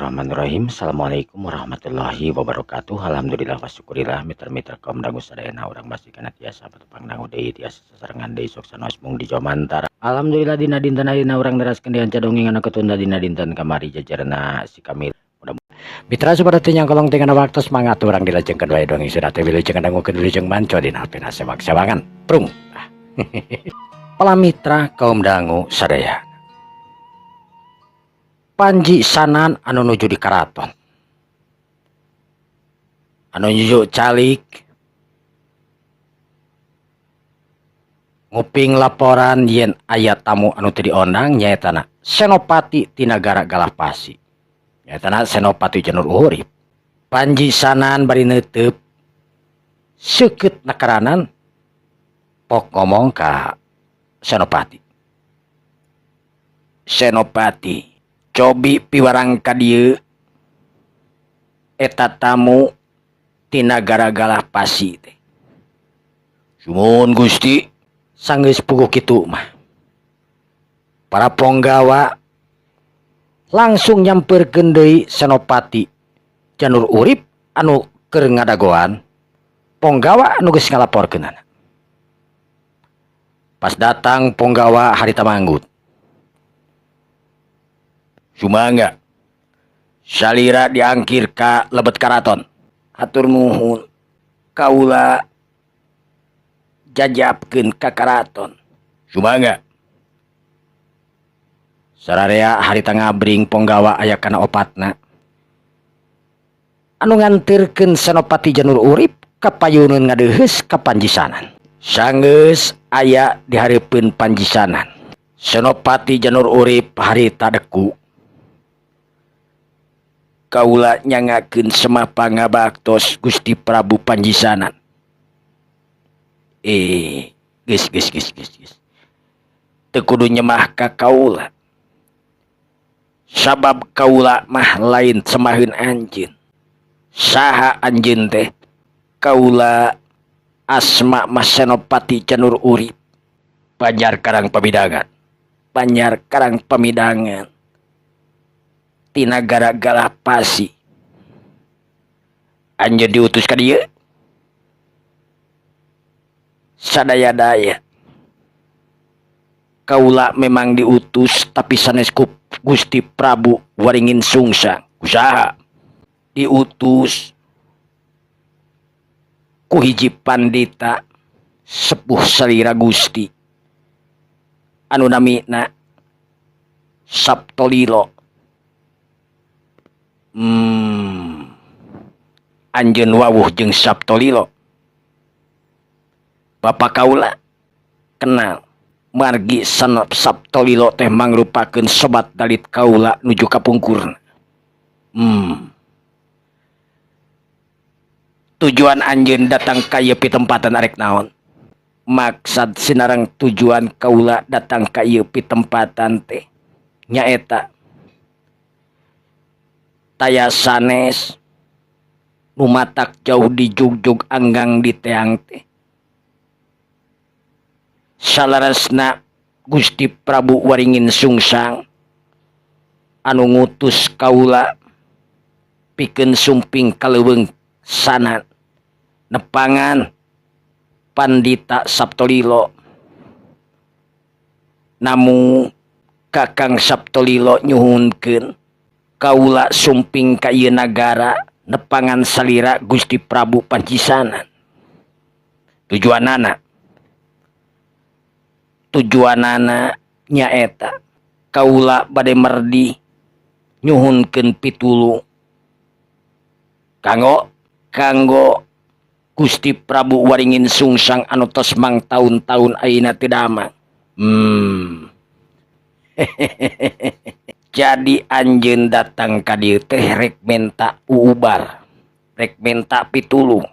Bismillahirrahmanirrahim. Assalamualaikum warahmatullahi wabarakatuh. Alhamdulillah wa syukurillah, mitra-mitra kaum dangu sadayana, urang masih kana tiasa patepang dangu deui, tiasa sasarengan deui, sok sanaos mung di Jomantara. Alhamdulillah, dina dinten ayeuna urang neraskeun deui dongeng anu ketunda dina dinten kamari, jajarna si Kamil. Mitra, supaya teu nyangkolong tinggal waktu, semangat, urang dilajengkeun wae dongeng sudah teh. Wilujeng dangukeun, wilujeng manco dina HP sewang-sewangan. Prung. Pala mitra kaum dangu sadaya. Panji Sanan anu nuju di karaton, anu nuju calik nguping laporan yen aya tamu anu teu diondang, nyaetana Senopati ti nagara Galapasi, nyaetana Senopati Janur Urip. Panji Sanan bari neuteup seukeut nakaranan, pok ngomong ka Senopati, "Senopati, cobi piwarang ka dieu eta tamu ti nagara Galapasi teh." "Sumuhun, Gusti." Sanggeus puguh kitu mah, para ponggawa langsung nyamperkeun deui Senopati Janur Urip anu keur ngadagoan ponggawa anu geus ngalaporkeunana. Pas datang ponggawa harita manggut, "Sumangga, salira diangkir ka lebet karaton." "Hatur nuhun, kaula jajapkeun ka karaton." "Sumangga." Sararea harita ngabring ponggawa aya kana opatna anu ngantirkeun Senopati Janur Urip kapayuneun ngadeuheus ka Panjisanan. Sanggeus aya di hareupeun Panjisanan, Senopati Janur Urip harita deku, "Kaula nyangakeun semah pangabaktos, Gusti Prabu Panjisanan." "Eh, geus, geus, geus, geus, geus. Teu kudu nyemah ka kaula. Sabab kaula mah lain semaheun anjeun." "Saha anjeun teh?" "Kaula asma mah Senopati Janur Urip. Banjar Karang Pamidangan. Banjar Karang Pamidangan. Ti nagara Galapasi." "Anjeun diutus ka dieu?" "Sadaya-daya. Kaula memang diutus, tapi sanes ku Gusti Prabu Waringin Sungsang." "Ku saha?" "Diutus ku hiji pandita sepuh salira Gusti anu namina Saptolilo." "Anjeun wawuh jeung Saptolilo?" "Bapak kaula kenal, margi sanep Saptolilo teh mangrupakeun sobat dalit kaula nuju kapungkurna." "Tujuan anjeun datang ka ieu pitempatan arek naon?" "Maksad sinareng tujuan kaula datang ka ieu pitempatan teh nyaeta taya sanes nu matak jauh dijugjug anggang diteang teh. Salaresna Gusti Prabu Waringin Sungsang anu ngutus kaula pikeun sumping ka leuweung sana nepangan Pandita Saptolilo. Namun Kakang Saptolilo nyuhunkeun kaula sumping ka ieu nagara nepangan salira Gusti Prabu Panjisanan." "Tujuanana?" "Tujuanana nyaeta kaula bade merdi nyuhunkeun pitulung kanggo Gusti Prabu Waringin Sungsang anu tos mang taun-taun ayeuna teu damang." "Jadi anjeun datang ka dieu teh rek menta uubar, rek menta pitulung.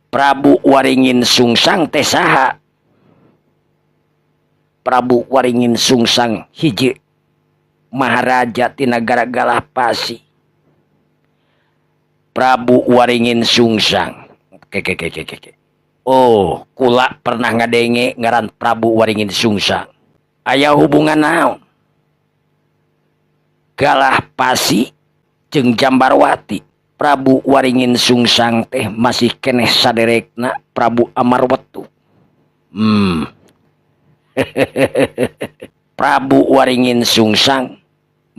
Prabu Waringin Sungsang teh saha?" "Prabu Waringin Sungsang hiji Maharaja ti nagara Galapasi." "Prabu Waringin Sungsang. Ke ke ke ke ke. Oh, kula pernah ngadenge ngaran Prabu Waringin Sungsang. Aya hubungan naon? Galah Pasi jeung Jambarwati. Prabu Waringin Sungsang teh masih keneh saderekna Prabu Amarwetu. Prabu Waringin Sungsang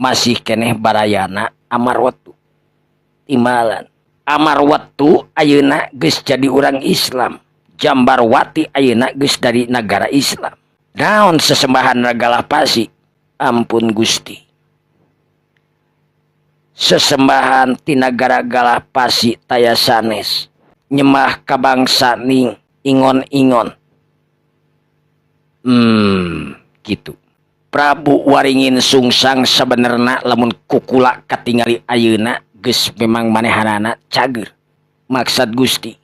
masih keneh barayana Amarwetu. Timbalan Amarwetu ayeuna geus jadi urang Islam. Jambarwati ayeuna geus dari nagara Islam. Naon sesembahan Galapasi? Ampun Gusti. Sesembahan ti nagara Galapasi taya sanes nyemah ka bangsa ning ingon-ingon. Gitu. Prabu Waringin Sungsang sabenerna lamun kukula katingali ayeuna geus memang manehanana cager. Maksad Gusti,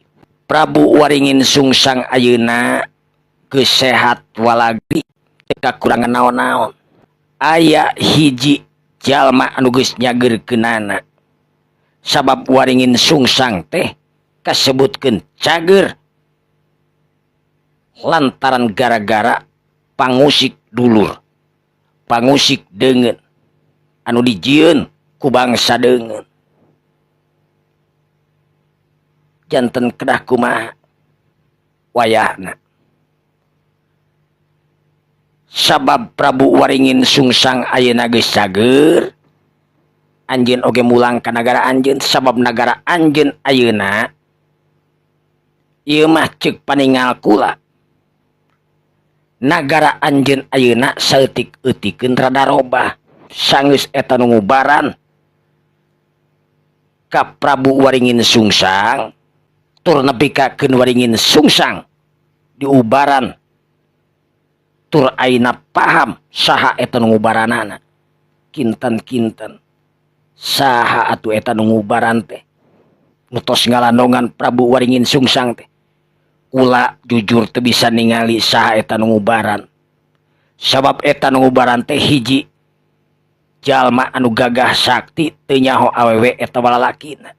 Prabu Waringin Sungsang ayeuna geus sehat walagi teu kakurangan naon-naon. Aya hiji jalma anu geus nyageurkeunana. Sabab Waringin Sungsang teh kasebutkeun cager lantaran gara-gara pangusik dulur, pangusik deungeun anu dijieun ku bangsa deungeun. Janten kedah kumaha wayahna. Sabab Prabu Waringin Sungsang ayeuna geus cager, anjeun oge mulang ka nagara anjeun sabab nagara anjeun ayeuna ieu mah ceuk paningal kula. Nagara anjeun ayeuna saeutik-eutikeun rada robah. Sanggeus eta nu ngubaran ka Prabu Waringin Sungsang tur nepi ka keun Waringin Sungsang diubaran tur ayeuna paham saha eta nu ngubaranana. Kinten-kinten saha atuh eta nu ngubaran teh nu tos ngalandongan Prabu Waringin Sungsang teh. Kula jujur teu bisa ningali saha eta nu ngubaran. Sabab eta nu ngubaran teh hiji jalma anu gagah sakti teu nyaho awewe eta walalakina.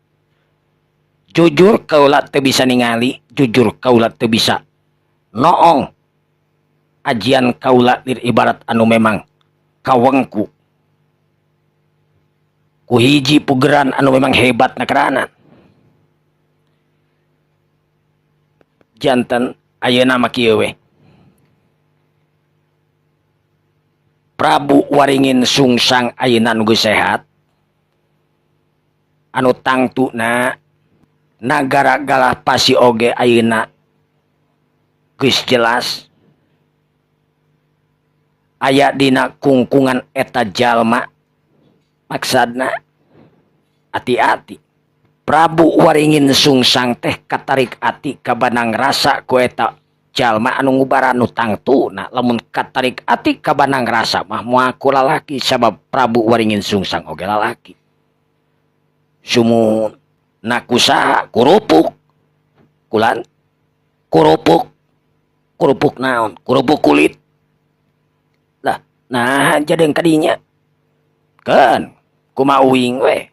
Jujur kaula teu bisa ningali, jujur kaula teu bisa noong. Ajian kaula lir ibarat anu memang kawengku ku hiji pugeran anu memang hebat nakeranan. Janten ayeuna mah kieu we. Prabu Waringin Sungsang ayeuna nu geus sehat anu tangtuna nagara Galapasi oge ayeuna geus jelas aya dina kungkungan eta jalma. Maksadna hati-hati. Prabu Waringin Sungsang teh katarik ati ka banang rasa ku eta jalma anu ngubaran nu tangtuna. Lamun katarik ati ka banang rasa mah moal ku lalaki sabab Prabu Waringin Sungsang oge lalaki. Sumun nakusaha kurupuk kulan kurupuk kurupuk naon kurupuk kulit lah nah jadeng kadinya kan kumaha uing we.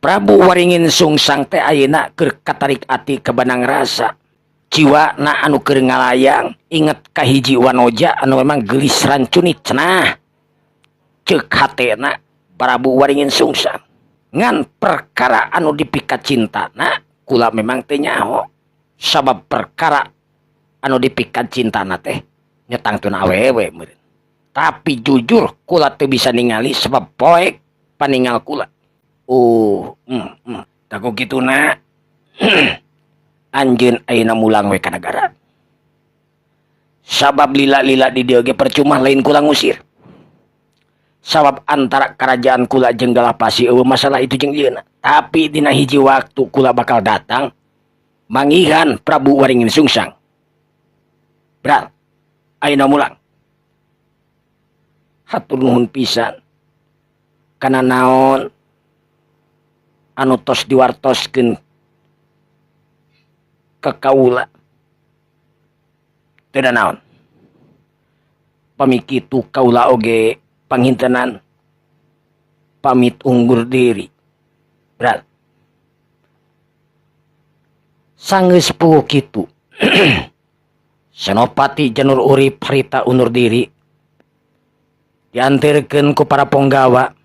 Prabu Waringin Sungsang teh ayeuna keur katarik ati ka banang rasa. Jiwa na anu keur ngalayang inget ka hiji wanoja anu memang geulis rancuni cenah. Ceuk hatena Prabu Waringin Sungsang. Ngan perkara anu dipikacintana kula memang teu nyaho. Sabab perkara anu dipikacintana teh nyetangtuna awewe meureun. Tapi jujur kula teu bisa ningali sebab poek paningal kula. Tak kituna anjeun ayeuna mulang we ka nagara. Sabab lila-lila di dieu ge percuma lain kula ngusir. Sabab antara kerajaan kula jeung Galapasi eueuh masalah itu jeung ieu. Tapi dina hiji waktu kula bakal datang mangihan Prabu Waringin Sungsang. Bral, ayeuna mulang. Hatur nuhun pisan. Kana naon anu tos diwartoskeun ka kaula. Teu naon. Pami kitu kaula oge panghintenan pamit undur diri. Berat. Sanggeus puguh kitu. Senopati Janur Urip harita undur diri. Diantirkeun ku para ponggawa.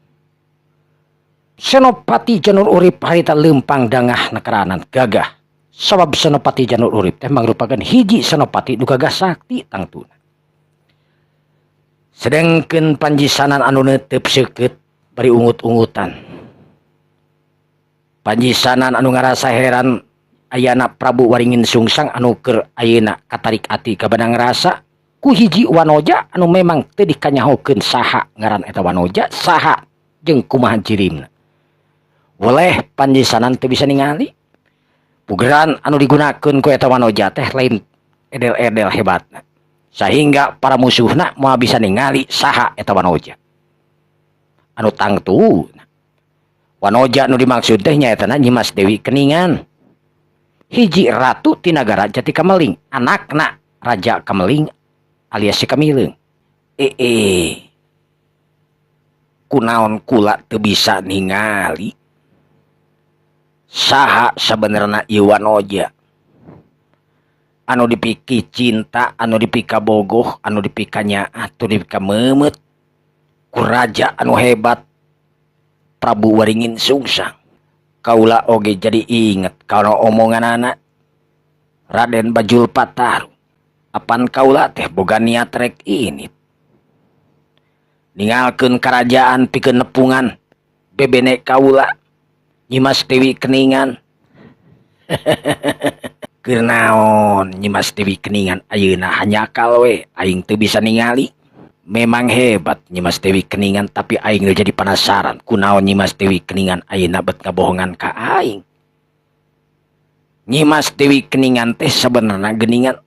Senopati Janur Urip harita leumpang dangah nakaranan gagah sabab Senopati Janur Urip teh mangrupakeun hiji senopati nu gagah sakti tangtuna. Sedengkeun Panji Sanan anu neuteup seukeut bari ungut-ungutan. Panji Sanan anu ngarasa heran ayana Prabu Waringin Sungsang anu keur ayeuna katarik ati kabenang rasa ku hiji wanoja anu memang teu dikanyahokeun saha ngaran eta wanoja saha jeung kumaha cirimna. Boleh Panji Sanan teu bisa ningali pugeran anu digunakeun ku eta wanoja teh lain edel-edel hebatna sehingga para musuhna moal bisa ningali saha eta wanoja anu tangtu. Wanoja nu dimaksud teh nyaeta Nyimas Dewi Keningan, hiji ratu ti nagara Jati Kameling, anakna Raja Kameling alias si Kamileung. Eh, kunaon kula teu bisa ningali saha sabenerna ieu wanoja anu dipiki cinta, anu dipika bogoh, anu dipika nyaah, anu dipika memet ku raja anu hebat Prabu Waringin Sungsang. Kaula oge jadi inget kalau omongan anak Raden Bajul Pataru. Apan kaula teh boga niat rek ini ninggalkeun kerajaan pikeun nepungan bebene kaula Nyimas Dewi Keningan. Keur naon Nyimas Dewi Keningan ayeuna hanyakal we aing teu bisa ningali. Memang hebat Nyimas Dewi Keningan, tapi aing jadi penasaran kunaon Nyimas Dewi Keningan ayeuna bet ngabohongan ka aing. Nyimas Dewi Keningan teh sebenarnya geningan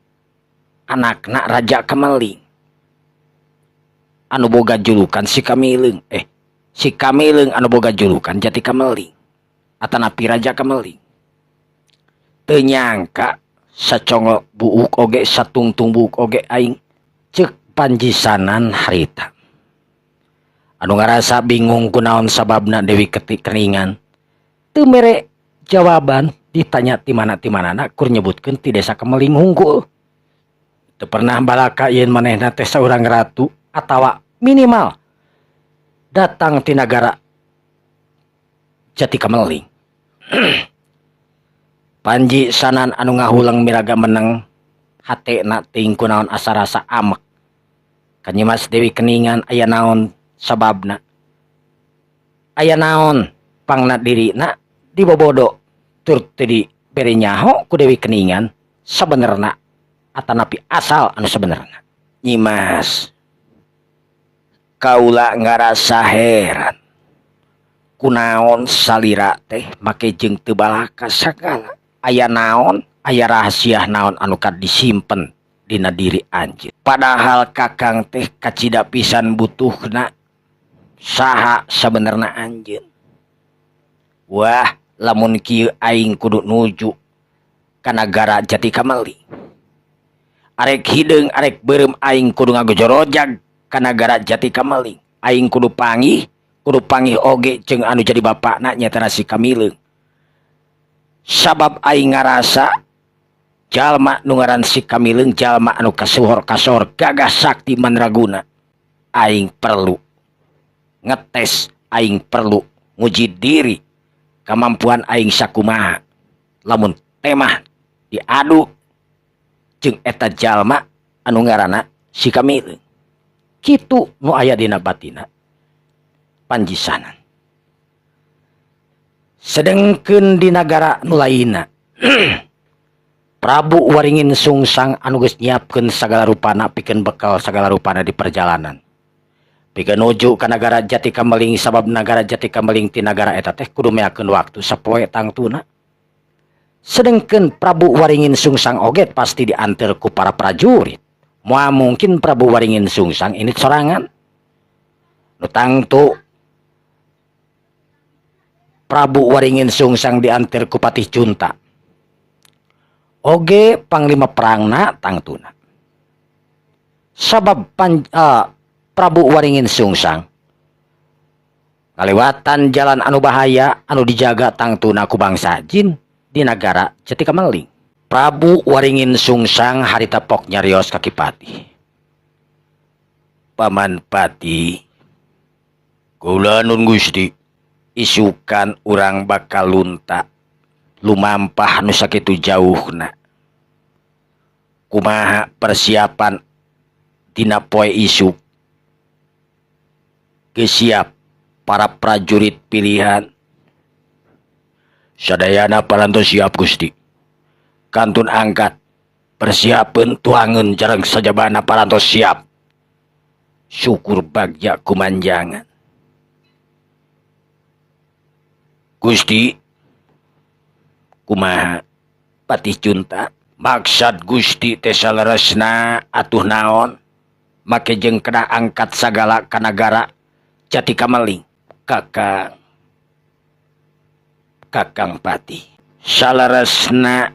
anakna Raja Kameling anu boga julukan si Kamileung, si Kamileung anu boga julukan Jati Kameling atanapi Raja Kameling. Teu nyangka sacongol buuk oge satungtung buuk oge aing, cek Panji Sanan harita anu ngarasa bingung kunaon sababna Dewi Ketik Keningan teu mere jawaban ditanya ti mana ti manana kur nyebutkeun ti desa Kameling hungkul. Teu pernah balaka yen manehna teh saurang ratu atawa minimal datang ti nagara Jati Kameling. Panji Sanan anu ngahulang miraga meneng hatena ting kunaon asa rasa amek ka Nyimas Dewi Keningan. Aya naon sababna, aya naon pangna dirina dibobodo tur teu dibere nyaho ku Dewi Keningan sabenerna atanapi asal anu sabenerna. Nyimas, kaula ngarasa heran kunaon salira teh make jeung teu balaka sagala. Aya naon, aya rahasia naon anu kad disimpen dina diri anjeun, padahal kakang teh kacida pisan butuhna saha sabenerna anjeun. Wah, lamun kieu aing kudu nuju ka nagara Jati Kameling. Arek hideung arek beureum aing kudu ngagojorojag ka nagara Jati Kameling. Aing kudu panggih, kudu panggih oge jeung anu jadi bapakna nyaeta si Kamileung, sabab aing ngarasa jalma nu ngaran si Kamileung jalma anu kasuhor kasor gagah sakti mandraguna. Aing perlu ngetes, aing perlu nguji diri kemampuan aing sakumaha lamun temah diadu jeung eta jalma anu ngaranna si Kamileung. Kitu nu aya dina batina Panji Sanan. Sedengkeun di nagara nu lainna, Prabu Waringin Sungsang anu geus nyiapkeun sagala rupana pikeun bekal sagala rupana di perjalanan pikeun nuju ka nagara Jati Kameling, sabab nagara Jati Kameling ti nagara eta teh kudu meakeun waktu sapoe tangtuna. Sedengkeun Prabu Waringin Sungsang oge pasti diantar ku para prajurit, moal mungkin Prabu Waringin Sungsang ini sorangan. Nu tangtu Prabu Waringin Sungsang diantar ku Patih Junta oge panglima perangna tangtuna, sabab Prabu Waringin Sungsang ngalewatan jalan anu bahaya anu dijaga tangtuna ku bangsa jin di nagara Jati Kameling. Prabu Waringin Sungsang harita pok nyarios ka Ki Patih. "Paman Patih." "Kula nun, Gusti." Isukan urang bakal lunta lumampah nu sakitu jauhna. Kumaha persiapan dina poe isuk? Geus siap para prajurit pilihan? Sadayana parantos siap Gusti. Kantun angkat persiapeun tuangeun sareng sajabana parantos siap. Syukur bagja kumanjangan. Gusti, kumaha Patih Junta? Maksad Gusti teh saleresna atuh naon? Make jeung kedah angkat sagala ka nagara Jati Kameling. Kakang, Kakang Patih. Saleresna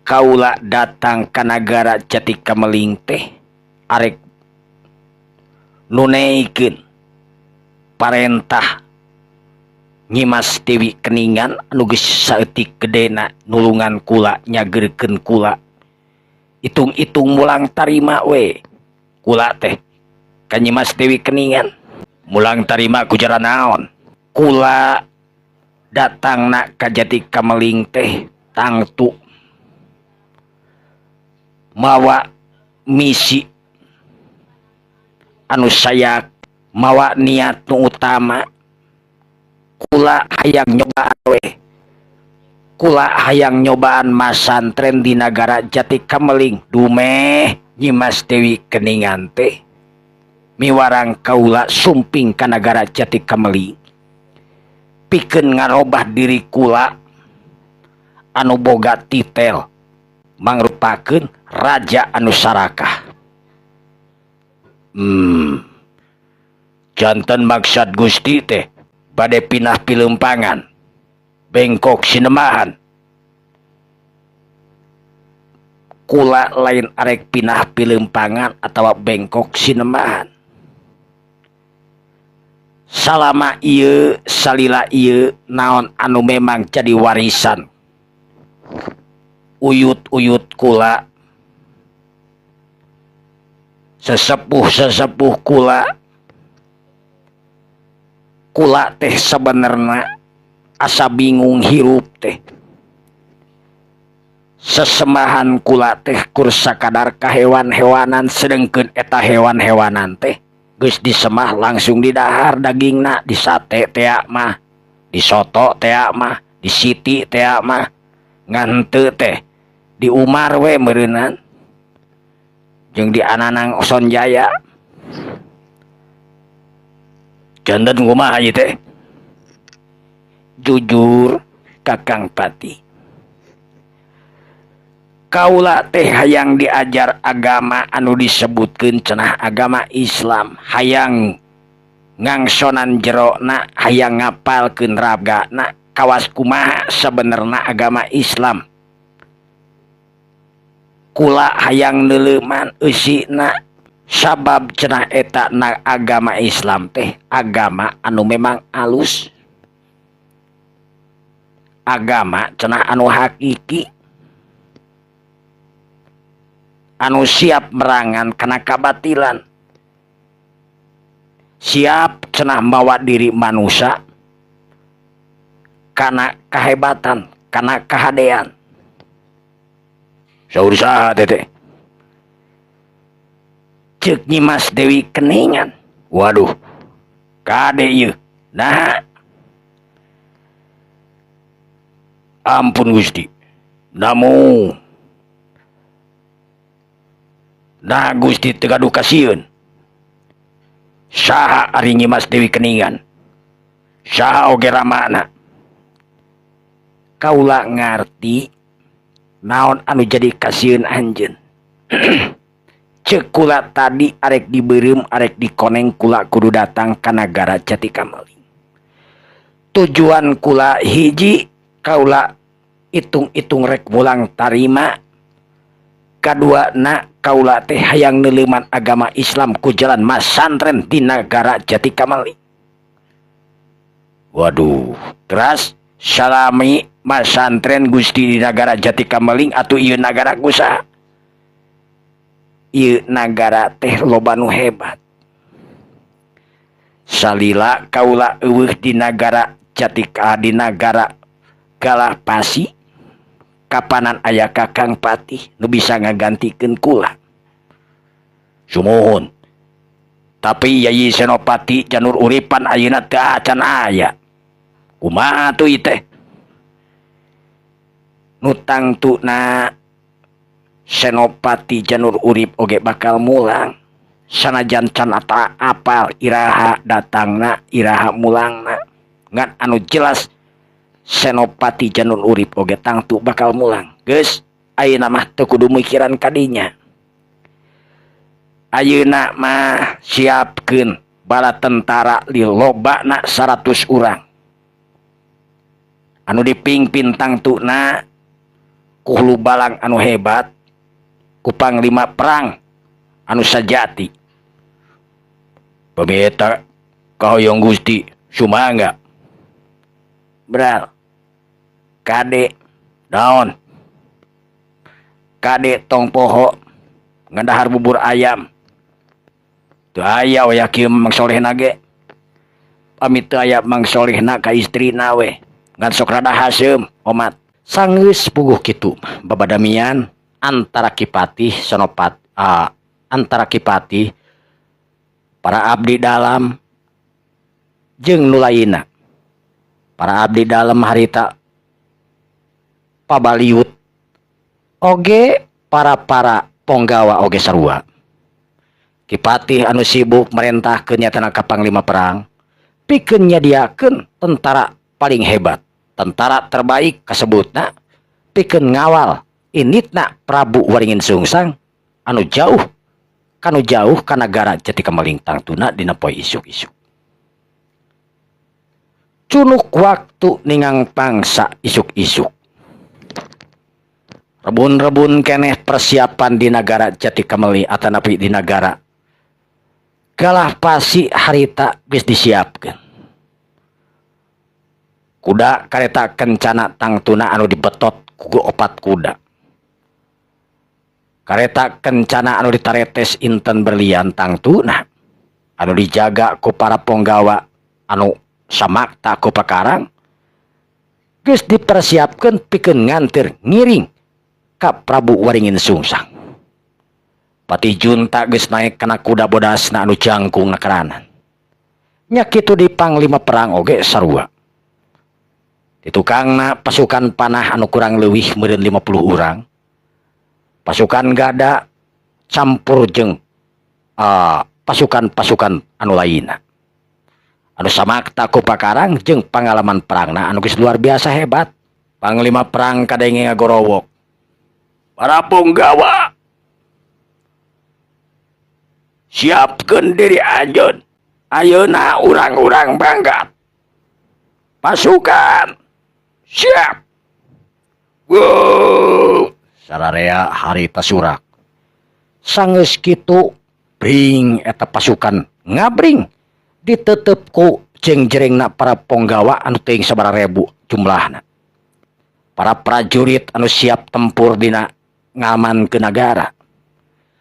kaula datang ka nagara Jati Kameling teh arek nuneikeun parentah Nyimas Dewi Keningan anu geus saeutik gedena nulungan kula nyageurkeun kula. Itung-itung mulang tarima we kula teh ka Nyimas Dewi Keningan. Mulang tarima ku jara naon? Kula datangna ka Jati Kameling teh tangtu mawa misi anu sayak, mawa niat nu utama. Kula hayang nyobaan we, kula hayang nyobaan masantren di nagara Jati Kameling. Dumeh Nyimas Dewi Keningan teh miwarang kaula sumping ka nagara Jati Kameling pikeun ngarobah diri kula anu boga titel mangrupakeun raja anu sarakah. Janten maksad Gusti teh bade pinah pilempangan bengkok sinemahan. Kula lain arek pinah pilempangan atawa bengkok sinemahan. Salama ieu salila ieu naon anu memang jadi warisan uyut-uyut kula, sesepuh-sesepuh kula. Kula teh sebenarna asa bingung hirup teh. Sesembahan kula teh kur sakadar ka hewan-hewanan, sedengkeun eta hewan-hewanan teh geus disemah langsung didahar dagingna, disate tea mah, disoto tea mah, disiti tea mah, ngan henteu teh diumar we meureunan jeung di Ananang Sonjaya. Janten kumaha ieu teh? Jujur Kakang Pati, kaula teh hayang diajar agama anu disebutkeun cenah agama Islam, hayang ngangsonan jerona, hayang ngapalkeun ragana kawas kumaha sebenarna agama Islam. Kula hayang neuleuman eusina, sabab cenah eta na agama Islam teh agama anu memang alus, agama cenah anu hakiki, anu siap merangan kana kabatilan, siap cenah mawa diri manusia kana kahebatan, kana kahadean. Saur saha teh? Ceuk Nyimas Dewi Keningan. Waduh, kade ieu. Nah, ampun Gusti. Namu nah Gusti teu gaduh kasieun. Saha ari Nyimas Dewi Keningan? Saha oge ramana? Kaula ngarti naon anu jadi kasieun anjeun. Ceuk kula tadi arek dibeureum arek dikoneng kula kudu datang ka nagara Jati Kameling. Tujuan kula hiji, kaula hitung-hitung rek mulang tarima. Kadua na kaula teh hayang neuleuman agama Islam ku jalan masantren di nagara Jati Kameling. Waduh, teras salami masantren Gusti di nagara Jati Kameling atuh ieu nagara kusaha? Ieu nagara teh loba nu hebat. Salila kaula eueuh di nagara Jatika di nagara Galapasi kapanan aya Kakang Patih nu bisa ngagantikeun kula. Sumuhun. Tapi Yayi Senopati Janur Uripan ayeuna teu acan aya. Kumaha atuh ieu teh? Nu tangtuna Senopati Janur Urip oge bakal mulang. Sanajan can ata apal iraha datangna iraha mulangna. Ngan anu jelas Senopati Janur Urip oge tangtu bakal mulang. Geus ayeuna mah teu kudu mikiran kadinya. Ayeuna mah siapkeun bala tentara lilobana 100 urang. Anu dipingpin tangtuna ku hulu balang anu hebat, ku panglima perang anu sajati. Pameta kahoyong Gusti sumangga. Bral kade naon? Kade tong poho ngadahar bubur ayam. Teu aya we kieu Mang Solehna ge. Pamit teu aya Mang Solehna ka istrina we. Ngan sok rada haseum omat. Sanggeus puguh kitu mah babadamian antara Ki Patih Senopat, antara Ki Patih para abdi dalam jeung nu lainna. Para abdi dalam harita pabaliut oge para-para ponggawa oge sarua. Ki Patih anu sibuk merentahkeun nyatana ka panglima perang pikeun nyadiakeun tentara paling hebat, tentara terbaik kasebutna pikeun ngawal initna Prabu Waringin Sungsang anu jauh kanu jauh ka nagara Jati Kameling tangtuna dina poe isuk-isuk. Cunuk waktu ningang pangsa isuk-isuk. Rebun-rebun keneh persiapan di nagara Jati Kameli atanapi di nagara Galapasi harita geus disiapkeun. Kuda kareta kencana tangtuna anu dibetot ku opat kuda. Kareta kencana anu ditaretes inten berlian tangtuna anu dijaga ku para ponggawa anu samakta ku pakarang geus dipersiapkeun pikeun nganter ngiring ka Prabu Waringin Sungsang. Patih Junta geus naik kana kuda bodasna anu jangkung nakaranan. Nya kitu di panglima perang oge sarua. Di tukangna pasukan panah anu kurang leuwih meureun 50 urang. Pasukan gada campur jeung pasukan-pasukan anu lainna. Anu samakta ku pakarang jeung pangalaman perangna anu geus luar biasa hebat. Panglima perang kadenge ngagorowok. Para punggawa, siapkeun diri anjeun. Ayeuna urang-urang bangkat. Pasukan siap. Wow. Sararea harita surak. Sanggeus kitu bring eta pasukan ngabring ditetep ku jeng-jerengna para ponggawa anu teuing sabaraha ribu jumlahna. Para prajurit anu siap tempur dina ngaman ke nagara.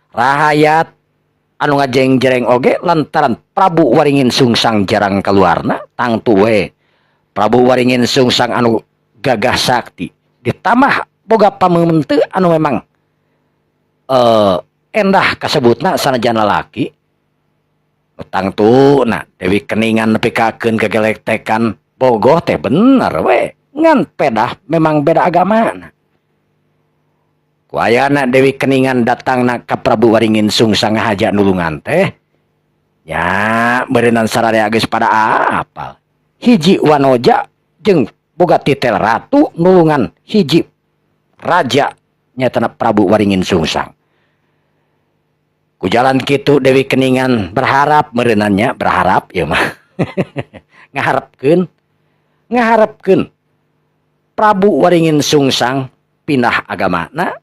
Rahayat anu ngajeng-jereng oge lantaran Prabu Waringin Sungsang jarang keluarna tangtu we. Prabu Waringin Sungsang anu gagah sakti ditambah boga pamemente anu memang endah kasebutna sanajan lalaki. Tangtu nah Dewi Keningan nepi kakeun kegelektekan bogoh teh bener we ngan pedah memang beda agama. Ku ayana Dewi Keningan datangna ka Prabu Waringin Sungsang ngahaja nulungan teh nya beureunan sararea geus pada apal. Hiji wanoja jeung boga titel ratu nulungan hiji raja nyatana Prabu Waringin Sungsang. Ku jalan kitu Dewi Keningan berharap meureunannya berharap ieu mah. Ngaharepkeun Prabu Waringin Sungsang pindah agamana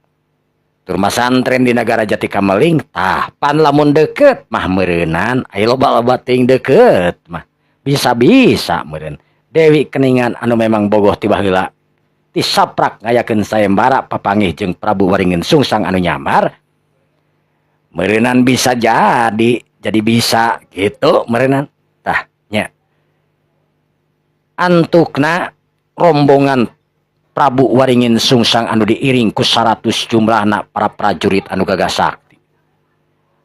tur masantren di nagara Jati Kameling tah pan lamun deket mah meureunan aya loba-loba teuing deket mah bisa-bisa meureun Dewi Keningan anu memang bogoh ti baheula tisaprak ngayakeun sayembara papanggih jeung Prabu Waringin Sungsang anu nyamar meureunan bisa jadi bisa gitu meureunan tah. Antukna rombongan Prabu Waringin Sungsang anu diiring ku 100 jumlahna para prajurit anu gagah sakti.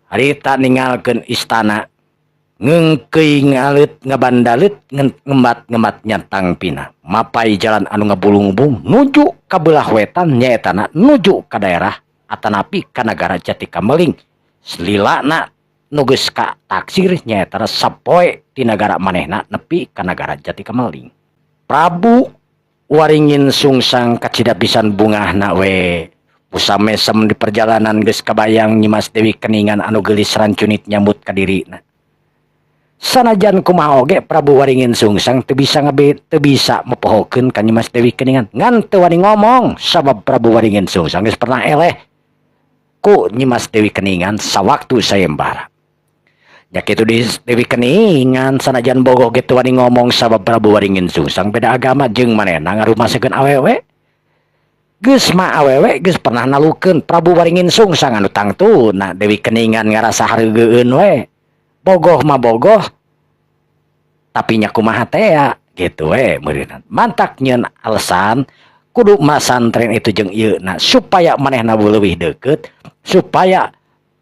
Harita ninggalkeun istana ngeungkeuy ngaleut ngabandalet ngembat-ngembat nyantang pina. Mapai jalan anu ngabulung-bulung nuju ka beulah wetan nyaetana nuju ka daerah atanapi ka nagara Jati Kameling. Selilana nu geus ka taksir nyaetana sapoe ti nagara manehna nepi ka nagara Jati Kameling. Prabu Waringin Sungsang kacida pisan bungahna we. Pusamesem di perjalanan geus kabayang Nyimas Dewi Keningan anu geulis rancunit nyambut ka dirina. Sanajan kumaha oge Prabu Waringin Sungsang teu bisa teu bisa mepohokeun ka Nyimas Dewi Keningan. Ngan teu wani ngomong sabab Prabu Waringin Sungsang geus pernah eleh ku Nyimas Dewi Keningan sawaktu sayembara. Nya kitu di Dewi Keningan sanajan bogoh ge teu wani ngomong sabab Prabu Waringin Sungsang beda agama jeung manehna ngarumasekeun awewe. Geus mah awewe geus pernah nalukeun Prabu Waringin Sungsang anu tangtuna Dewi Keningan ngarasa hareugeun we. Bogoh mah bogoh tapi nya kumaha tea gitu we meureunna. Mantak nyeun alasan kudu masantren itu jeung ieu na supaya manehna leuwih deukeut supaya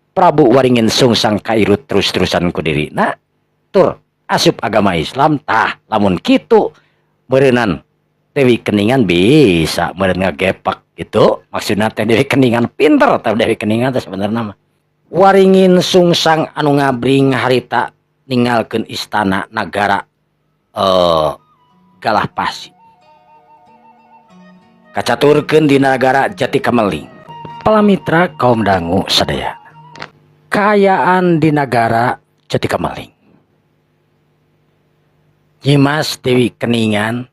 Prabu Waringin Sungsang kairut terus-terusan ku dirina tur asup agama Islam. Tah lamun kitu meureunan Dewi Keningan bisa meureun ngagepak gitu maksudna teh Dewi Keningan pinter tah Dewi Keningan teh sebenarna mah. Waringin Sungsang anu ngabring harita ninggalkeun istana nagara Galah Pasi kacaturkeun di nagara Jati Kameling. Palamitra kaum dangu sadaya kaayaan di nagara Jati Kameling. Nyimas Dewi Keningan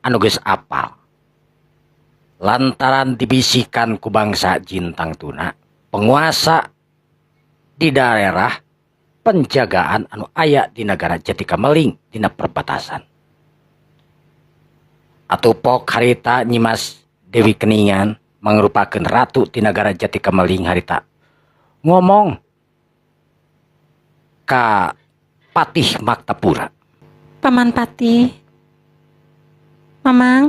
anu geus apal lantaran dibisikan ku bangsa jin tangtuna penguasa di daerah penjagaan anu aya di nagara Jati Kameling dina perbatasan. Atupok harita Nyimas Dewi Keningan mangrupakeun ratu di nagara Jati Kameling harita ngomong ka Patih Maktapura. Paman Patih, Mamang.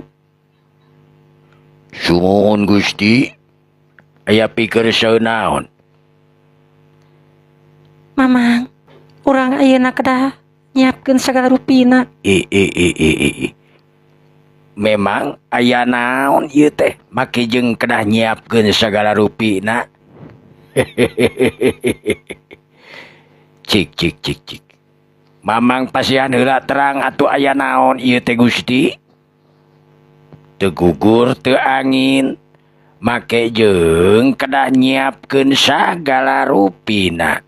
Sumuhun Gusti, aya pikir naon? Mamang, urang ayeuna kedah nyiapkeun sagala rupina. I i i i i. Memang aya naon ieu teh make jeung kedah nyiapkeun sagala rupina. Cik cik cik cik. Mamang pasihan heula terang atuh aya naon ieu teh Gusti? Teu gugur teu angin make jeung kedah nyiapkeun sagala rupina.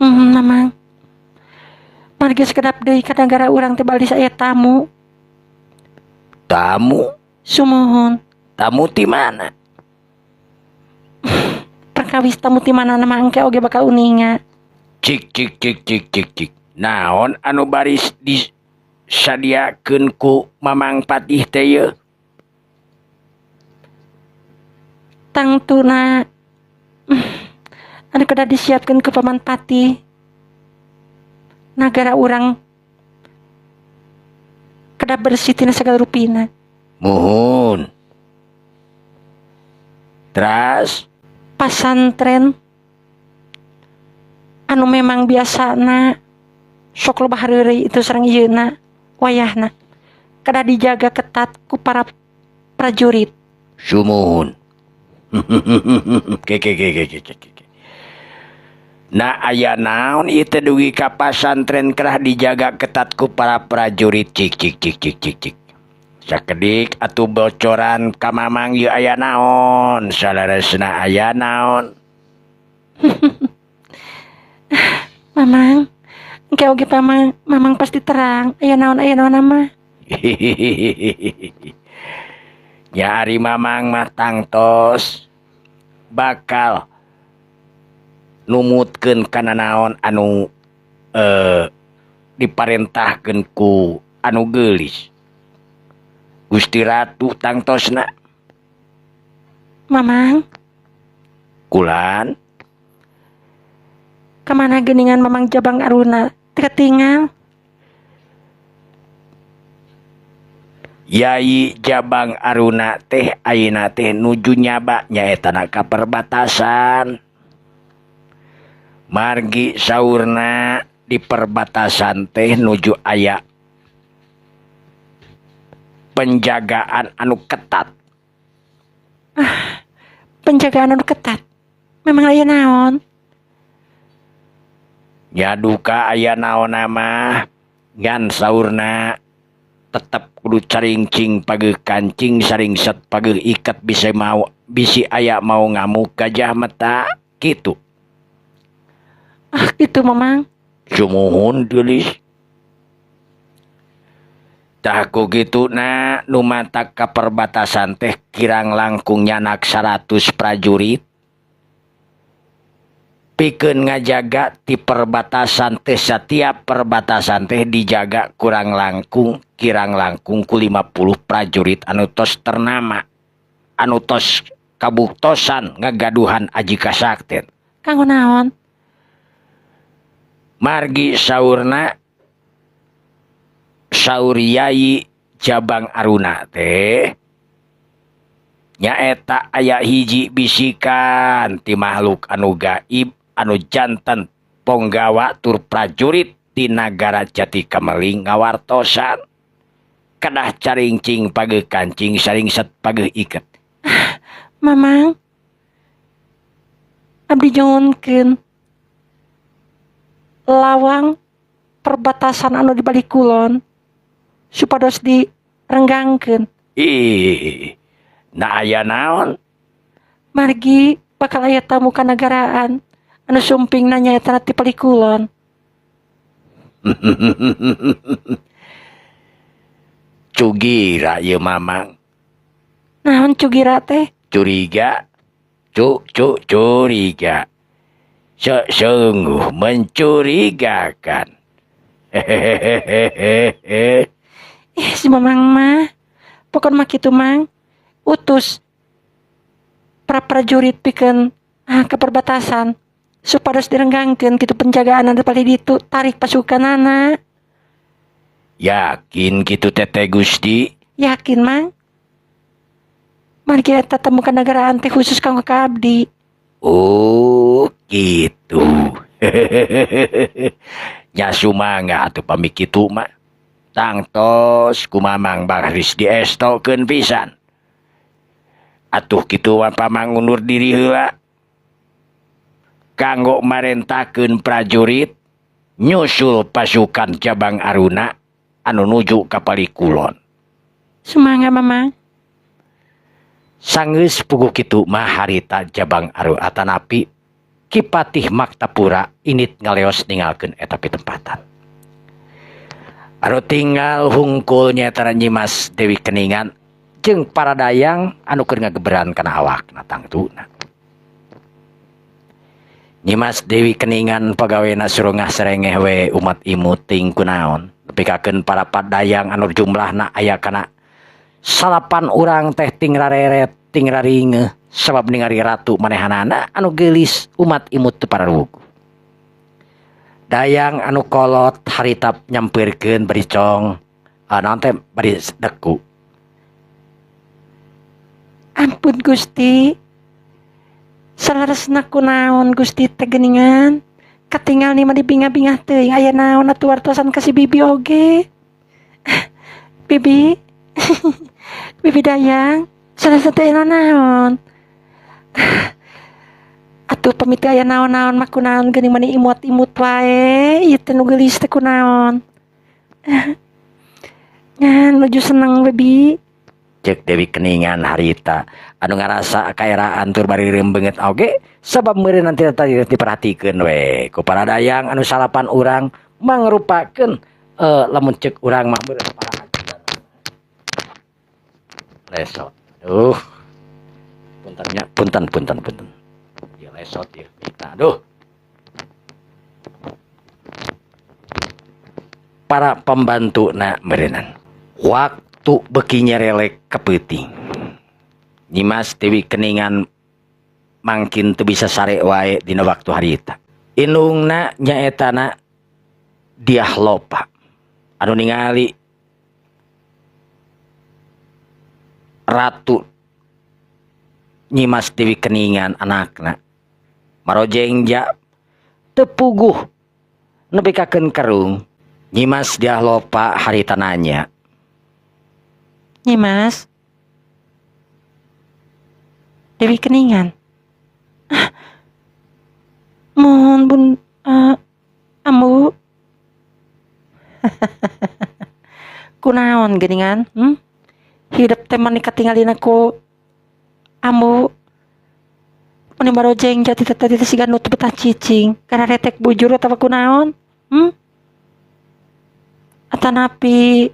Mamang. Margi sakedap deui ka nagara urang teh balis aya tamu. Tamu? Sumuhun. Tamu ti mana? Perkawis tamu ti mana mah engke oge bakal uninga. Cik cik cik cik cik cik. Naon anu baris disadiakeun ku Mamang Patih teh yeuh? Tangtuna anu kedah disiapkeun ku Paman Patih. Nagara urang kedah bersih tina sagala rupina. Muhun. Teras pasantren anu memang biasana sok loba hareureuy itu sareng ieuna wayahna kedah dijaga ketat ku para prajurit. Sumuhun. Ke ke ke ke ke ke. Nah aya naon ieu teh dugi ka pasantren kerah dijaga ketat ku para prajurit. Cik cik cik cik cik cik. Sakedik atuh bocoran ka Mamang ieu aya naon, saleresna aya naon. Mamang, engke oge Mamang, Mamang pasti terang aya naon mah. Nya ari Mamang mah tangtos bakal numutkeun kana naon anu diparentahkeun ku anu geulis. Gusti Ratu tangtosna. Mamang. Kulan. Kamana geuningan Mamang Jabang Aruna teu katingal? Yai Jabang Aruna teh ayeuna teh nuju nyaba nyaeta na ka perbatasan. Margi saurna di perbatasan teh nuju aya penjagaan anu ketat. Ah, penjagaan anu ketat. Memang aya naon? Nya duka aya naon mah ngan saurna tetep kudu caringcing pageuh kancing saringset pageuh iket bisa mau bisi aya mau ngamuk gajah meta kitu. Ah kitu Mamang. Sumuhun geulis. Tah ku kituna nu matak ka perbatasan teh kirang langkung nyanak 100 prajurit. Pikeun ngajaga ti perbatasan teh setiap perbatasan teh dijaga kurang langkung kirang langkung ku 50 prajurit anu tos ternama anu tos kabuktosan ngagaduhan aji kasakten. Kanggo naon? Margi saurna saur Yai Jabang Aruna teh nyaeta aya hiji bisikan ti makhluk anu gaib anu janten ponggawa tur prajurit di nagara Jati Kameling ngawartosan kedah caringcing pageuh kancing saringset pageuh iket. Ah, Mamang abdi nyuhunkeun lawang perbatasan anu di balik kulon supados direnggangkeun. Ih, nah aya naon? Margi bakal aya tamu kanagaraan anu sumping nanya eta ti balik kulon. Cugira ieu Mamang. Naon cugira teh? Curiga. Curiga. Sungguh mencurigakan. Hehehehe. Ih, si Mamang mah. Pokon mah kitu Mang. Utus para prajurit pikeun ke perbatasan supados direnggangkeun kitu penjagaan anu paling ditu tarik pasukanana. Yakin kitu teteh Gusti? Yakin Mang. Margi eta temu kanagaraan teh khusus kanggo ka abdi. Oh, gitu. Nya sumangga atuh pami kitu mah. Tangtos ku Mamang baris diestokeun pisan. Atuh kitu mah Pamang undur diri heula. Kanggo marentakeun prajurit nyusul pasukan Jabang Aruna anu nuju ka Palikulon. Sumangga Mamang. Sanggeus puguh kitu mah harita Jabang Aruna atanapi Ki Patih Maktapura init ngaleos ninggalkeun eta pitempatan. Anu tinggal hungkul nyaeta Nyimas Dewi Keningan jeung para dayang anu keur ngageberan kana awakna tangtuna. Nyimas Dewi Keningan pagawena surungah serengeh we umat imut ting kunaon nepikakeun para padayang anu jumlahna aya kana 9 urang teh ting rareret ting raringeuh sabab ningali ratu manehanana anu geulis umat imut teu pararuguh. Dayang anu kolot harita nyampeurkeun bari cong naon teh bari deku. Ampun Gusti. Saleresna kunaon Gusti teh geuningan? Katingal ni mah dibingah-bingah teuing aya naon atuh wartosan ka si Bibi oge. Bibi. Bibi Dayang, saleresna teh aya naon? Atuh pamit aya naon-naon mah kunaon geuning mani imut-imut wae, ieu teh nu geulis teh kunaon. Ngan nuju seneng Bibi. Cek Dewi Keningan harita anu ngarasa kaeraan tur bari reum beungeut oge sabab meureun nanti tadi diperhatikeun we ku para dayang anu 9 urang mangrupakeun lamun cek urang mah meureun para ajudan. Lesot. Duh. Puntennya, punten punten punten. Ieu lesot ieu kita. Duh. Para pembantuna meureunnan. Waktu beki nyerelek kepeuting. Nyimas Dewi Keningan mangkin teu bisa sare wae dina waktu harita. Indungna nyaetana Diah Lopa anu ningali Ratu Nyimas Dewi Keningan anakna Marojengja teu puguh nepi kakeun kerung. Nyimas Diah Lopa harita nanya. Nyimas Dewi Keningan. Ah, mohon bun ambu. Kunaon geuningan? Hidup teh mani katingalina ku ambu. Mani barojeng jati teh tadi teh siga nu teu betah cicing karena retek bujur atawa kunaon? Atanapi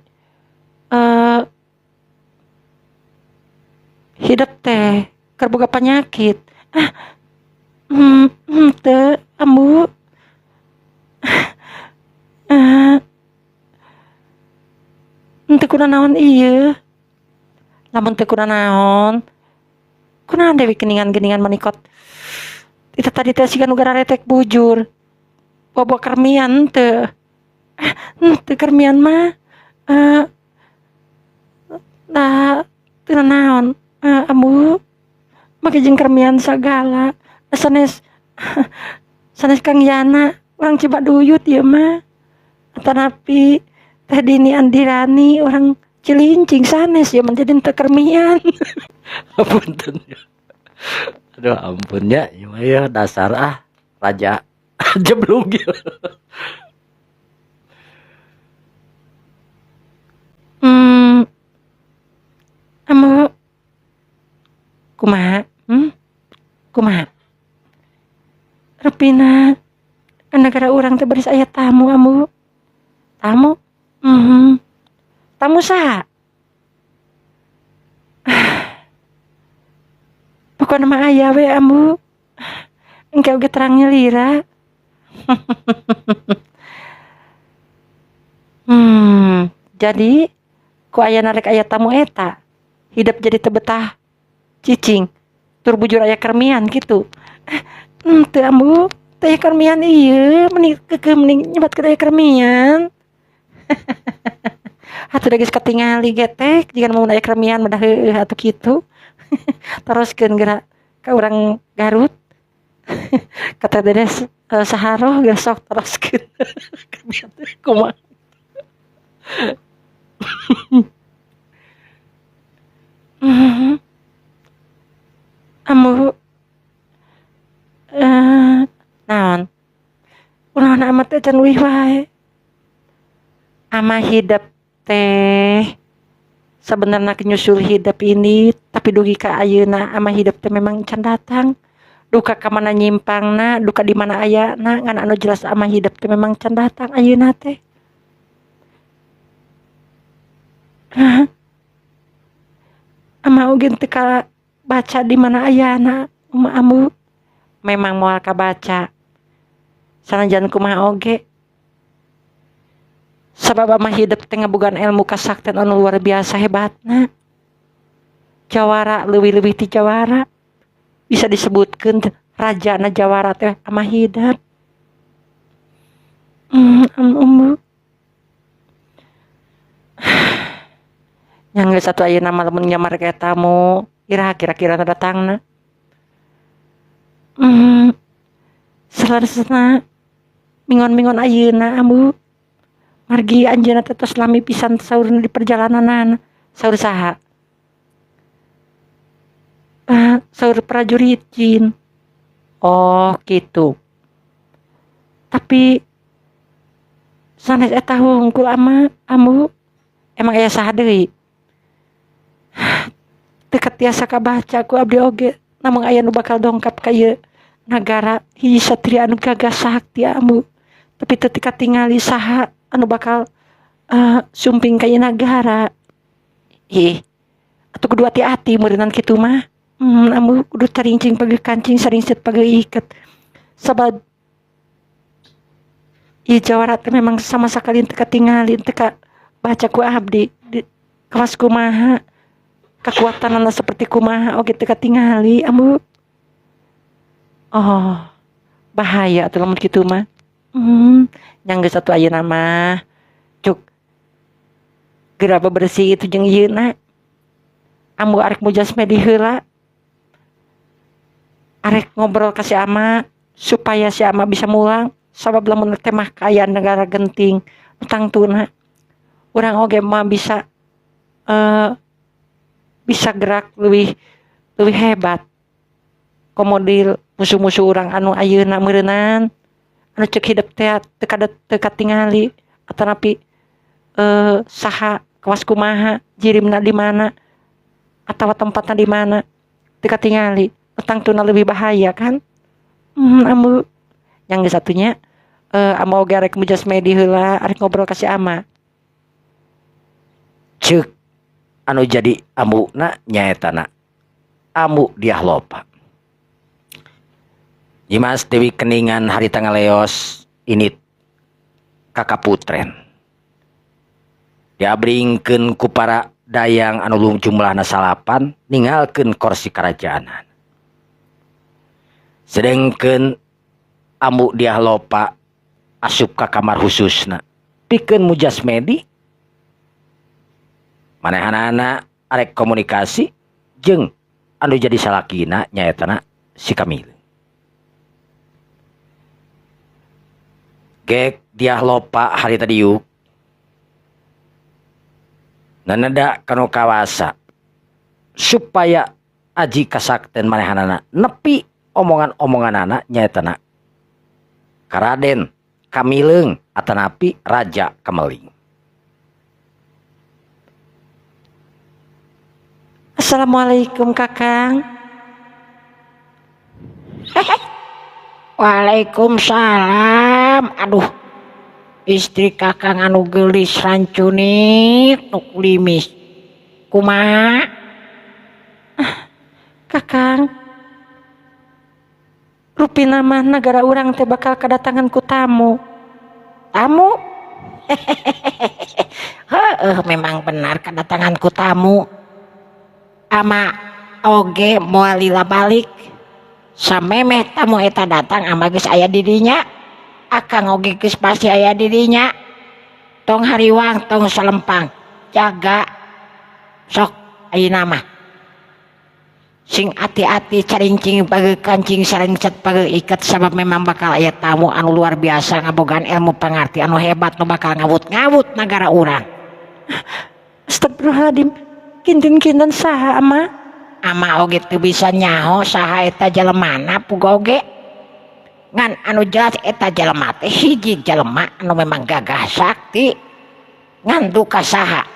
hidup teh keur boga penyakit. Ah, teu ambu. Teu kunanaon ieu. Lamun teu kunanaon, kunaon Dewi Keningan-geningan manikot. Itu tadi teh siga nu gararetek bujur. Bobo kermian teu. Ah, teu kermian mah. Nah, teu nanaon. Ambu make jeung kermian sagala. Sanes sanes Kang Yana, urang Cibaduyut ieu mah. Atanapi Teh Dini Andirani orang Cilincing sanes ya menjadi teu kermian. Apunten. Aduh ampun ya, ya dasar ah raja jeblug. Ambu kumaha? Kumaha? Rupina negara urang teh baris aya tamu ambu. Tamu? Tamu saha? Pokokna mah aya we ambu. Engke oge terang nyelira. Jadi ku aya narek aya tamu eta hidup jadi teu betah cicing tur bujur aya kermian gitu. Teu ambu, teu aya kermian ieu, mending keukeuh mending nyebatkeun aya kermian. Atuh da geus katingali ge teh jiga mun aya kermian mah heueuh atuh kitu. Teroskeun geura ka urang Garut. Kata Dedes saharoh geus sok teroskeun. Kermian teh kumaha. Ambu naon? Ulah amat teh can leuwih wae. Ama hidep teh sebenarnya nyusul hidep ini, tapi dugi ka ayeuna ama hidep teh memang can datang. Duka ka mana nyimpangna, duka di mana ayana, ngan anu jelas ama hidep teh memang can datang ayeuna teh. Ama oge teu kabaca di mana ayana, uma ambu memang moal kabaca. Sanajan kumaha oge. Sabab ama hidep teh ngabogaan ilmu kasakten anu luar biasa hebatna. Jawara leuwih-leuwih ti jawara. Bisa disebutkeun rajana jawara teh ama hidep. Ambu. Yang geus atuh ayeuna mah lamun nyamar ka tamu, iraha kira-kira datangna. Saleresna mingon-mingon ayeuna ambu. Margi anjeunna teh tos lami pisan saurna di perjalananana. Saur saha? Saur prajurit jin. Oh, kitu. Tapi sanes eta hungkul ama ambu. Emang aya saha deui? Teu katiasa kabaca ku abdi oge. Namung aya nu bakal dongkap ka ieu nagara hiji satria anu gagah sakti ambu. Tapi teu katingali saha anu bakal sumping ka ieu nagara. Ih, atuh kudu hati-hati meureunan kitu mah. Ambu kudu carincing pageuh kancing saringset pageuh iket. Sabab ieu jawara teh memang sama sakali teu katingali teu kabaca ku abdi. Kawas kumaha kakuatanana seperti kumaha oge teu katingali ambu. Oh, bahaya atuh lamun kitu mah. Nya geus atuh ayeuna mah cuk geura bebersih itu jeung ieuna. Ambu arek mujasmedi heula. Arek ngobrol ka si ama supaya si ama bisa mulang sabab lamun teh mah kaya negara genting tangtuna urang oge mah bisa bisa gerak lebih lebih hebat komodil musuh-musuh urang anu ayeuna meureunan anu ceuk hidep teh teu katingali atanapi saha kawas kumaha jirimna di mana atawa tempatna di mana teu katingali tangtuna lebih bahaya kan. Ambu yang satunya ama oge arek mujasmedi heula arek ngobrol ka si ama. Ceuk anu jadi ambuna nyaetana ambu Diah Lopa. Nyimas Dewi Keningan harita ngaleos ini ka kaputren. Diabringkeun ku para dayang anu jumlahna 9 ninggalkeun kursi karajaanan. Sedengkeun ambu Diah Lopa asup ka kamar khususna pikeun mujasmedi manehanana arek komunikasi jeung anu jadi salakina nyaetana si Kamil. Gek Diah Lopa harita diuk naneda kanu kawasa supaya aji kasakten manehanana nepi omongan-omongan anak nyaetana Karaden Kamileung atanapi Raja Kameling. Assalamualaikum Kakang. Waalaikumsalam. Aduh, istri Kakang anu geulis rancunit nu kulimis. Kumaha? Kakang, rupina mah nagara urang teh bakal kedatangan ku tamu. Tamu? Heeh, memang benar kedatangan ku tamu. Ama oge moal lila balik. Samemeh tamu eta datang ama geus aya di dinya. Akang oge geus pasti aya di dinya. Tong hariwang, tong salempang. Jaga sok ayeuna mah. Sing ati-ati carincing page kancing sarengset page iket sabab memang bakal aya tamu anu luar biasa ngabogaan ilmu pangarti anu hebat nu bakal ngawut-ngawut nagara urang. Astagfirullahaladzim, kinten-kinten saha ama? Ama oge teu bisa nyaho saha eta jelemana puga oge. Ngan anu jelas eta jelema teh hiji jelema anu memang gagah sakti ngan duka saha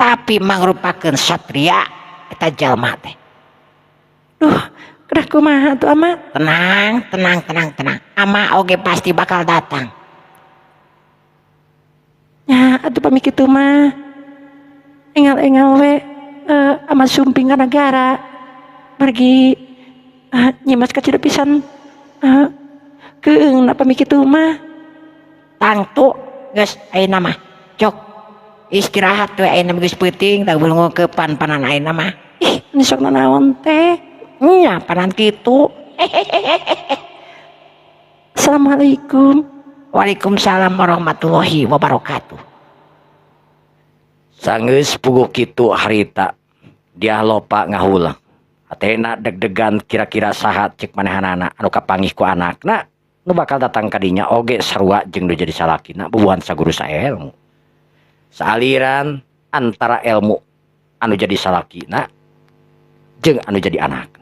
tapi mangrupakeun satria eta jelema teh. Duh, kedah kumaha tuh ama? Tenang, tenang, tenang, tenang. Ama oge pasti bakal datang. Ya, atuh pamit kitu mah. Engal-engal we ama sumping ka nagara. Margi nyimas kacida pisan keung na pamit kitu mah. Tangtu geus ayeuna mah. Cok istirahat we ayeuna geus peuting da belungu ke pan-panan ayeuna mah. Ih, ini sok nanaon teh? Nya panan kitu. Assalamualaikum. Waalaikumsalam warahmatullahi wabarakatuh. Sanggeus puguh kitu harita Diah Lopa ngahulang. Hatena deg-degan kira-kira saha cek manehanana anu kapanggih ku anakna nu bakal datang ka dinya oge sarua jeung nu jadi salakina bubuhan saguru saelmu. Saaliran antara ilmu anu jadi salakina jeung anu jadi anakna.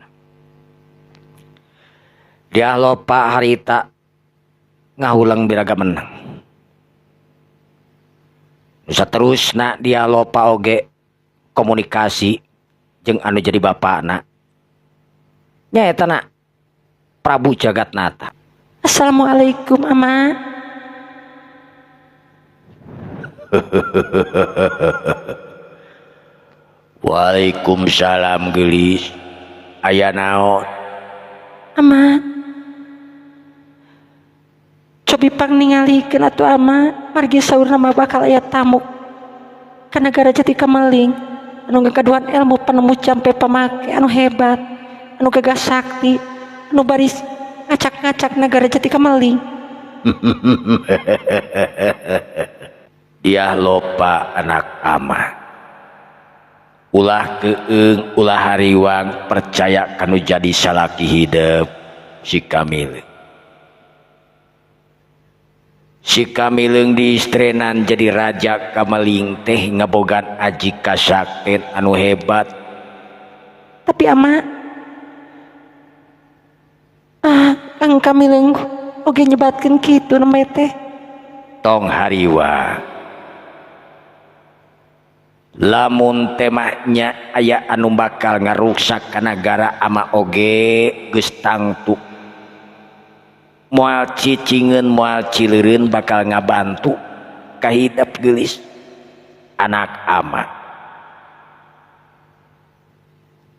Diah Lopa harita ngahulang biraga menang. Nusa terusna Diah Lopa oge komunikasi jeung anu jadi bapakna. Nyaetana Prabu Jagatnata. Assalamualaikum ama. Waalaikumsalam geulis. Aya naon? Ama. Cobi pang ningalikeun atuh ama, margi saurna mah bakal aya tamu ka nagara Jati Kameling anu ngagaduhan ilmu penemu jampe pamake anu hebat, anu gagah sakti, anu baris ngacak-ngacak nagara Jati Kameling. Diah Lopa anak ama. Ulah keung ulah hariwang percaya kanu jadi salaki hidup si Kamileung. Si Kamileung diistrenan jadi raja Kameling teh ngabogaan aji kasakten anu hebat. Tapi ama Kang Kamileung oge nyebatkeun kitu namanya teh. Tong hariwang. Lamun temanya aya anu bakal ngaruksak ka nagara ama oge geus tangtu moal cicingeun moal cileureun bakal ngabantu kahidep geulis anak ama.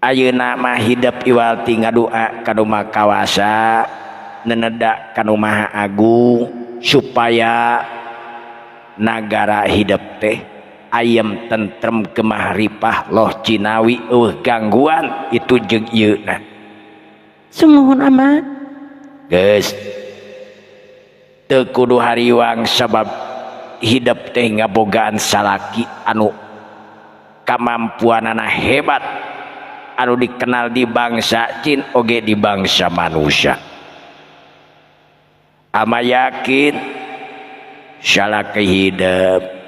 Ayeuna mah hidep iwal ti ngadua ka nu Maha Kawasa neneda ka nu Maha Agung supaya nagara hidep teh ayam tentrem gemah ripah loh cinawi eueuh gangguan itu jeung ieu na. Sumuhun ama. Geus teu kudu hariwang sabab hidep teh ngabogaan salaki anu kamampuanana hebat anu dikenal di bangsa jin oge di bangsa manusia. Ama yakin salaki hidep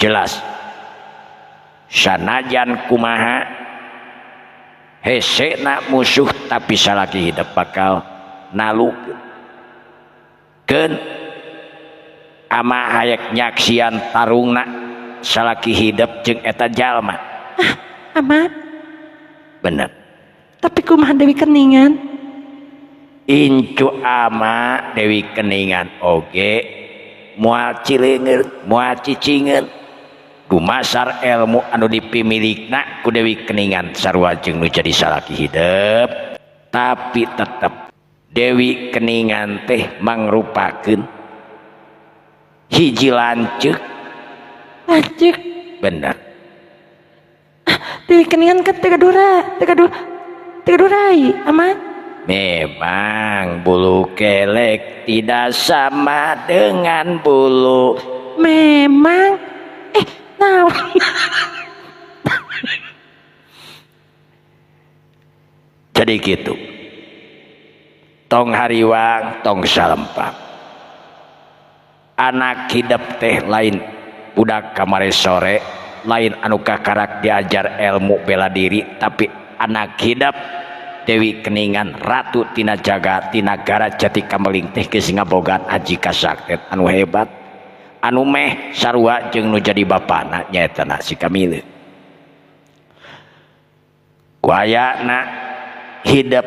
jelas sanajan kumaha hesena musuh tapi salaki hidup bakal nalukeun. Ama hayek nyaksian tarungna salaki hidup jeung eta jalma. Ama bener. Tapi kumaha Dewi Keningan? Incu ama Dewi Keningan oge moal cileungeun moal cicingeun dumasar ilmu anu dipimilikna ku Dewi Keningan sarua jeung nu jadi salaki hidup. Tapi tetep Dewi Keningan teh mangrupakeun hiji lanceuk. Lanceuk? Bener. Dewi Keningan kan teu gaduh rai ama. Memang bulu kelek tidak sama dengan bulu. Memang nah. Jadi gitu. Tong hariwang, tong salempang. Anak hidup teh lain budak kamari sore, lain anu kakarak diajar ilmu bela diri, tapi anak hidup Dewi Keningan ratu tina jaga tina nagara Jati Kameling teh geus ngabogaan aji kasakten anu hebat anu meh sarua jeung nu jadi bapana nyaeta na si Kamileung. Wayana hidup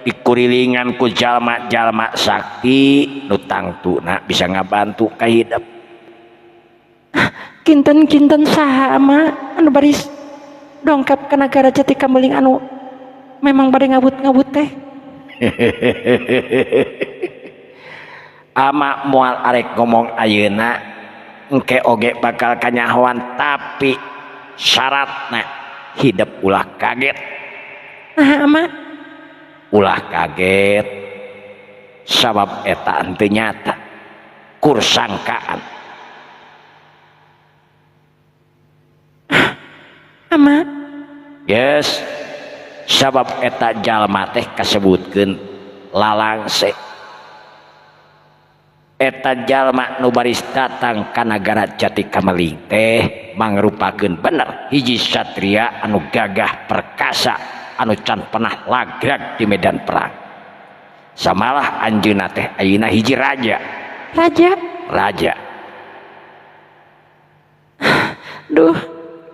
dikurilingan ku jalma-jalma sakti nu tangtuna bisa ngabantu ka hidup. Kinten-kinten saha ama anu baris dongkap ka nagara Jati Kameling anu memang bade ngabut-ngabut teh. Ama moal arek ngomong ayeuna engke oge bakal kanyahoan, tapi syaratna hidup ulah kaget. Nah, ama ulah kaget sabab eta henteu nyata kursangkaan. Ama yes, sabab eta jalma teh kasebutkeun lalangse. Eta jalma nu baris datang ka nagara Jati Kameling teh mangrupakeun bener hiji satria anu gagah perkasa anu can pernah lagrag di medan perang. Samalah anjeunna teh ayeuna hiji raja. Raja? Raja. Duh,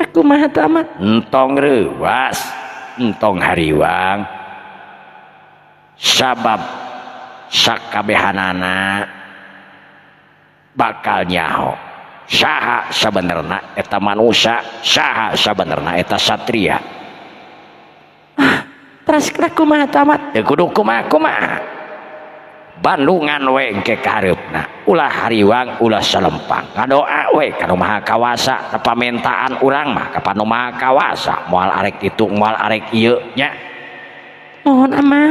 aku mah teu amat. Entong reuwas, entong hariwang. Sabab sakabehanana bakal nyaho saha sabenerna eta manusia, saha sabenerna eta satria. Terus kumaha tamat? Teu kudu kumaha-kumaha. Bandungan we engke kahareupna. Ulah hariwang, ulah salempang. Ngadoa we ka Nu Maha Kawasa, pamentaan urang mah ka Nu Maha Kawasa. Moal arek ditu, moal arek ieu nya. Mohon ama.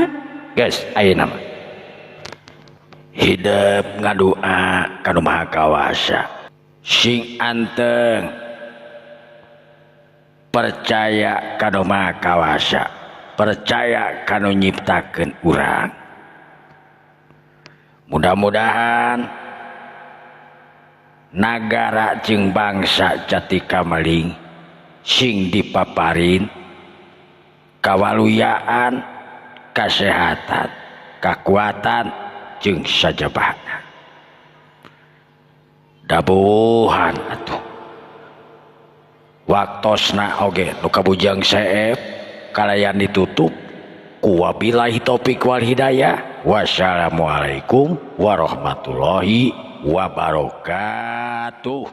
Geus ayeuna mah. Hidup ngadoa ka Nu Maha Kawasa. Sing anteng. Percaya ka Nu Maha Kawasa, percaya ka Nu nyiptakeun urang. Mudah-mudahan nagara jeung bangsa Jati Kameling sing dipaparin kawaluyaan, kasehatan, kakuatan jeung sajabana. Dabuhan atuh waktosna oge nu kabujang seep kalayan ditutup ku wabillahi taufik wal hidayah. Wassalamualaikum warahmatullahi wabarakatuh.